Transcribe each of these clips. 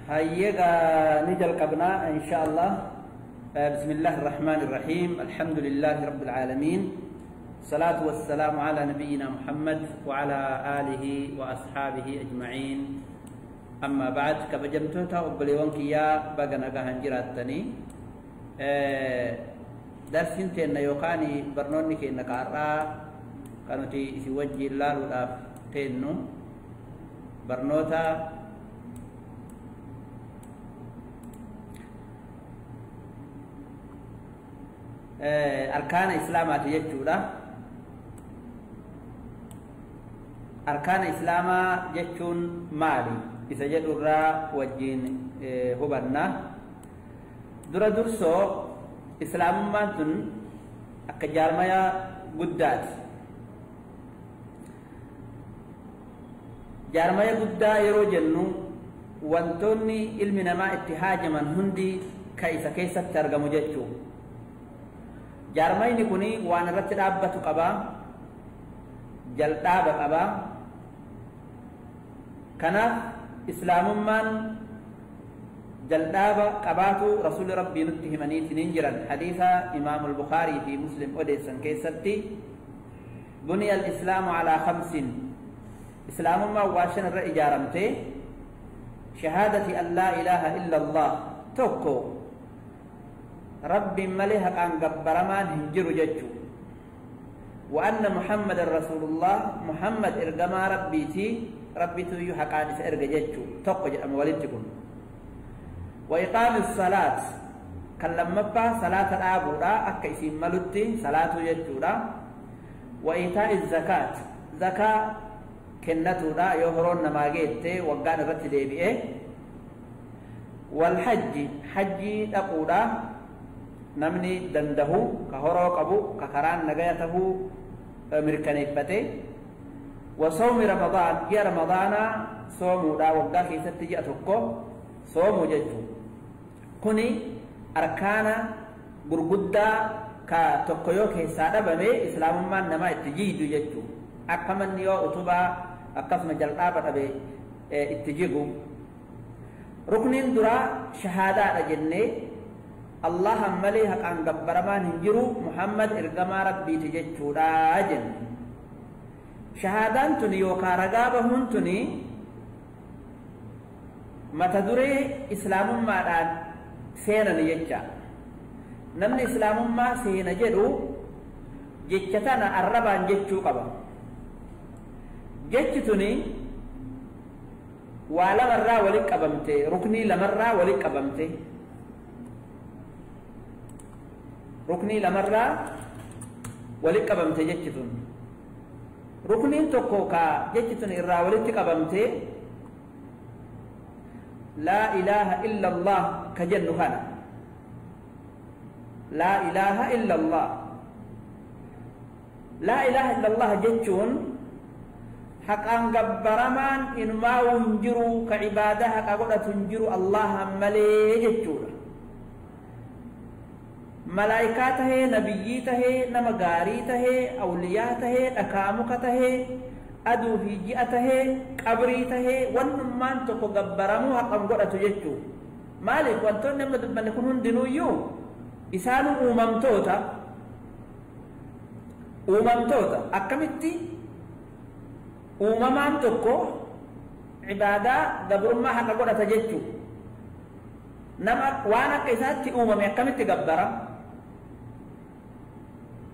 Hayyeega ni jalqabnaa insha Allah. بسم الله الرحمن الرحيم، الحمد لله رب العالمين، الصلاة والسلام على نبينا محمد وعلى آله وأصحابه أجمعين، أما بعد. كبجمتوتا أبليوان كيا بغنا غهن جراتني درسين تينا يوكاني برنوني كينا كارا كانوتي إسي وجه الله لداف تينو برنوتا arkaana islaamaati jechuudha. Arkaana islaamaa jechuun maali isa jedhurraa wajjiin hubanna. Dura dursoo islaamummaan tun akka jaarmaya guddaati. Jaarmaya guddaa yeroo jennu wantoonni ilmi namaa itti haajaman hundi ka isa keessatti argamu jechuu. Jaarmayni kuni waan irratti dhaabbatu qaba, jal'aaba qaba. Kanaaf islaamummaan jal'aaba qabaatu rasuulli rabbii nutti himaniitiin jiran. Hadiisa Imaam Bukhaarii fi Muslim odeessan keessatti buniya al-islaamu alaa khamsin, islaamummaan waa shan irra ijaaramte. Shahaadati an laa ilaaha illa Allah, tokko rabbiin malee haqaan gabbaramaan hin jiru jechuu. Wa anna Muhammadan Rasuulullah, Muhammad ergamaa rabbiiti, rabbitu iyyuu haqaan isa erga jechuu, tokko jedhama walitti kun. Wa iqaami salaat, kan lammaffaa salaata dhaabuudha, akka isiin malutti salaatu jechuudha. Wa iitaa'i zakaat, zakaa kennatuudha yoo horoon namaa geette waggaan irratti deebi'e. Wal hajji, hajjii dhaquudha namni dandahu ka horoo qabu ka karaan nagaya tahuu mirkaneeffate. Wa sawmi ramadaan, ji'a ramadaanaa soomuudha, waggaa keessatti ji'a tokko soomuu jechuu. Kuni arkaana gurguddaa ka tokko yoo keessaa dhabame islaamummaan namaa itti jiidu jechuu. Akka manni yoo utubaa akkasuma jal'aaba dhabe itti jigu. Rukniin duraa shahaadaadha jennee Allahan malee haqaan gabbaramaan hin jiru, Muhammad ergamaa rabbiiti jechuudha jenne. Shahaadaan tuni yookaan ragaa bahuun tuni mata duree islaamummaadhaan seenan jecha. Namni islaamummaa seena jedhu jecha tana arrabaan jechuu qaba. Jechi tuni waa lamarraa walitti qabamte, ruknii lamarraa walitti qabamte. Ruknii lamarraa walitti qabamte jechi tun. Rukniin tokko ka jechi tun irraa walitti qabamte laa ilaaha illa Allah ka jennu kana. Laa ilaaha illa Allah. Laa ilaaha illa Allah jechuun haqaan gabbaramaan inumaa hin jiru, ka ibaadaa haqa godhatu hin jiru Allahan malee jechuudha. Malaayikaa tahee, nabiyyii tahee, nama gaarii tahee, awliyaa tahee, dhakaa muka tahee, aduu fi ji'a tahee, qabrii tahee, wannummaan tokko gabbaramuu haqan godhatu jechuu. Maaliif wantoonni amma dubbanne kun hundinuuyyuu isaanu uumamtoota. Uumamtoota akkamitti uumamaan tokko ibaadaa gabrummaa haqa godhata jechuu. Nama waan akka isaatti uumame akkamitti gabbara?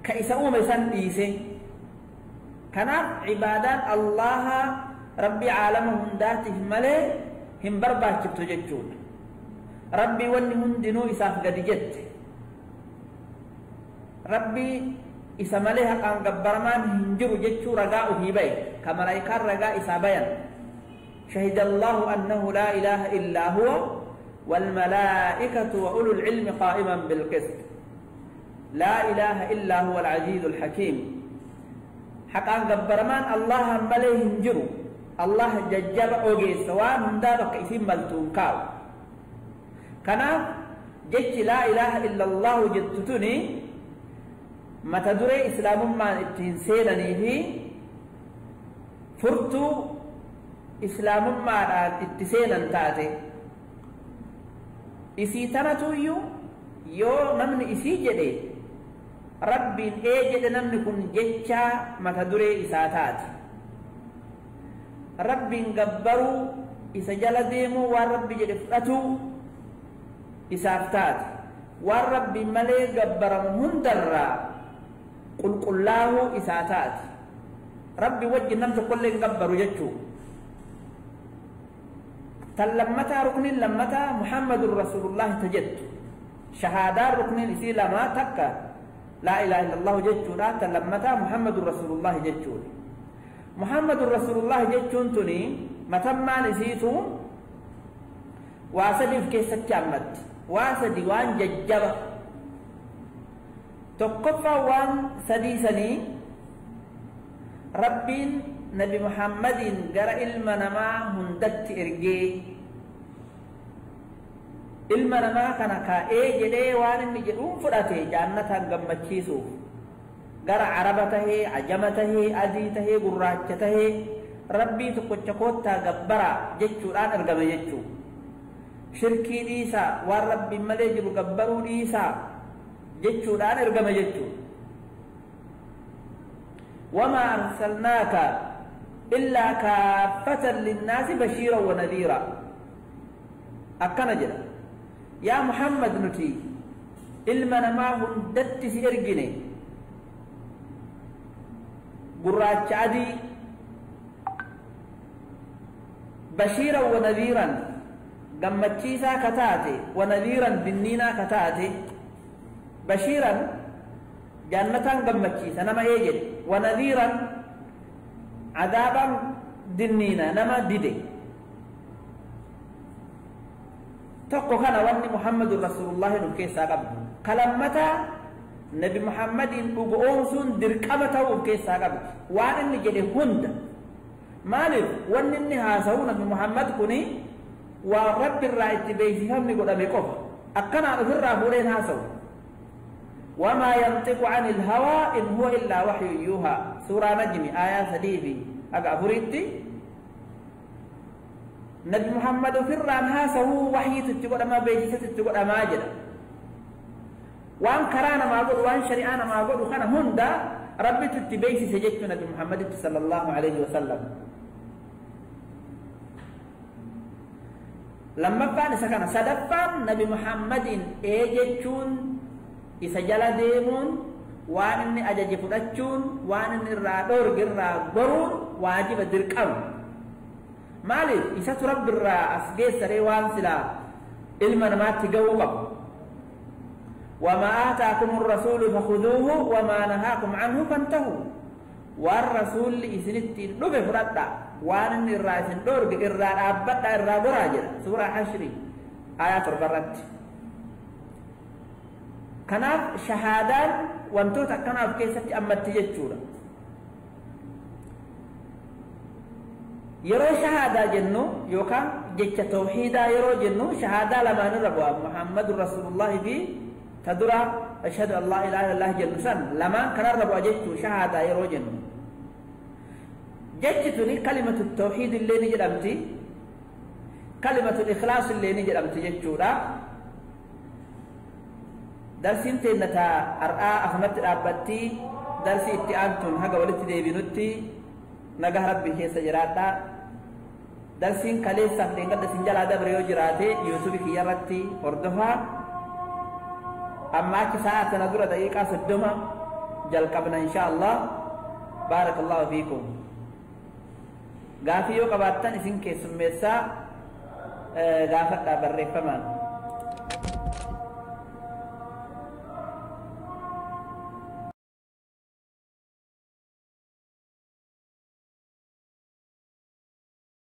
Ka isa uume san dhiise. Kanaaf ibaadaan Allaha rabbi caalama hundaatiif malee hin barbaachiftu jechuudha. Rabbi wanni hundinuu isaaf gadi jette. Rabbi isa malee haqaan gabbaramaan hin jiru jechuu ragaa ofii baye, ka malaayikaan ragaa isaa bayan. شهد الله أنه لا إله إلا هو والملائكة وأولو العلم قائما بالقسط لا إله إلا هو العزيز الحكيم. حقا غبرمان الله مليه جرو الله ججب أوجي سواء من دابك إثم ملتون كاو. كنا جج لا إله إلا الله جدتني ما تدري إسلام ما اتنسينني هي فرتو إسلام ما اتسينا تاتي. Isii tanatuyyuu yoo namni isii jedhe rabbiin ee jedhe namni kun jecha mata duree isaa taati. Rabbiin gabbaruu isa jala deemuu waan rabbi jedhe fudhatuu isaaf taati. Waan rabbiin malee gabbaramu hundarraa qulqullaahuu isaa taati. Rabbi wajjin nam tokkollee hin gabbaru jechuu. Tan lammataa rukniin lammataa Muhammadun Rasuulullaahi ta jettu. Shahaadaan rukniin isii lamaa takka laa ilaaha illallahu jechuudha. Tan lammataa Muhammadun Rasuulullaahi jechuudha. Muhammadun Rasuulullaahi jechuun tuni matammaan isiitu waa sadi of keessatti hammatti. Waa sadi waan jajjaba. Tokkoffaa waan sadii sanii Rabbiin Nabi Muhammadiin gara ilma namaa hundatti ergee ilma namaa kana kaa'ee jedhee waan inni jedhuun fudhate jaannataan gammachiisuuf gara Araba tahee, Ajama tahee, adii tahee, gurraacha tahee Rabbii tokkocha koottaa gabbaraa jechuudhaan ergame jechuu. Shirkii dhiisaa, waan Rabbiin malee jiru gabbaruu dhiisaa jechuudhaan ergame jechuu. Wamaa arsalnaaka illaa kaaffatan linnaasi bashiiran wa nadhiira. Akkana jedha. Yaa Muhammad nuti ilma namaa hundatti si ergine gurraacha adii bashiiran wa nadhiiran gammachiisaa ka taate wa nadhiiran dinniinaa ka taate. Bashiiran jannataan gammachiisa nama ee jedhe, wa nadhiiran cadaabaan dinniina nama dide. Tokko kana wanni Muhammadun Rasuulullaahi nu keessaa qabdu. Kalammataa Nabi Muhammadiin dhugoomsuun dirqama ta'uu of keessaa qabdi. Waan inni jedhe hunda. Maaliif wanni inni haasa'u Nabi Muhammad kuni waan Rabbi irraa itti beeksifamni godhame qofa. Akkanaan ofirraa fuudheen haasa'u. Wamaa yantiqu anil hawaa in huwa illaa wahyun yuuhaa. Suuraa Najmi aayaa 3 haga 4tti Nabi Muhammad ofirraan haasa'uu wahyiitu itti godhamaa beeksisatu itti godhamaa jedha. Waan karaa namaa godhu waan shari'aa namaa godhu kana hunda Rabbitu itti beeksise jechuu Nabi Muhammaditti sallallahu alayhi wasallam. Lammaffaan isa kana. Sadaffaan Nabi Muhammadiin ee jechuun isa jala deemuun waan inni ajaje fudhachuun waan inni irraa dhoorge irraa goruun waajiba dirqama. Maaliif isatu Rabbi irraa as geessaree waan silaa ilma namaatti gahuu qabu. وما آتاكم الرسول فخذوه وما نهاكم عنه فانتهوا. waan rasuulli isinitti dhufe fudhadha, waan inni irraa isin dhoorge irraa dhaabbadha, irraa goraa jedha suuraa Hashri aayaa 7 irratti. Kanaaf shahaadaan wantoota akkanaa of keessatti ammatti jechuudha. Yeroo shahaadaa jennu yookaan jecha tawxiidaa yeroo jennu shahaadaa lamaan irra bu'a. Muhammadun Rasuulullaahi fi ta dura ashhadu an laa ilaaha illallah jennu san lamaan kanarra bu'a jechuu shahaadaa yeroo jennu. Jechi tuni kalimatu tawxiid illee ni jedhamti, kalimatu ikhlaas illee ni jedhamti jechuudha. Darsiin teenna taa har'aa asumatti dhaabbattii. Darsii itti aantuun haga walitti deebinutti nagaa Rabbi keessa jiraadhaa. Darsiin kaleessaaf dheengadda isin jalaa dabre yoo jiraate yuutuubii kiyya irratti hordofaa. Amma achi sa'a tana dura daqiiqaa 30 jalqabna insha Allah. Baarakallahu fiikum. Gaafii yoo qabaattan isin keessummeessaa gaafadhaa barreeffamaan.